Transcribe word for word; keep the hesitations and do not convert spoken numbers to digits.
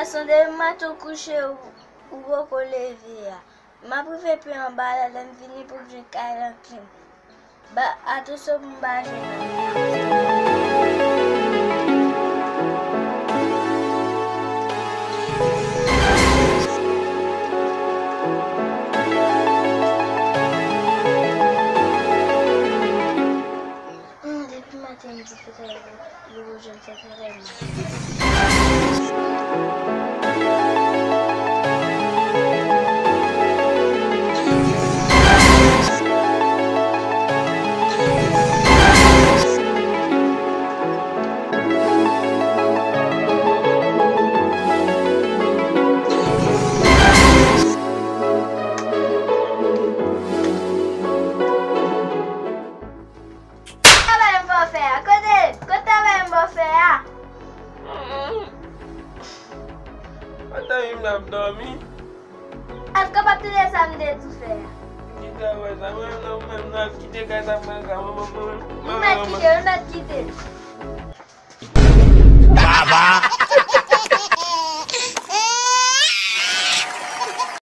Gason, depi maten w kouche, ou, ou poko leve a. M ap rive pi anba la, lè m vini pou m jwenn kay lan klim. Ba, atansyon pou m pa jwenn anba. Hum, depi maten m di fè travay, yo jwenn fè travay. Travay m fè w fè a? Kote, kote travay m fè w fè a? Ata wi m ap dòmi. Èske w p ap tande sa m te di w fè a? Ki travay sa? Mwen menm nan, mwen menm nan, kite kay sa, mwen ka, mwen, mwen, mwen, mwen mèt kite, mwen mèt kite. Baba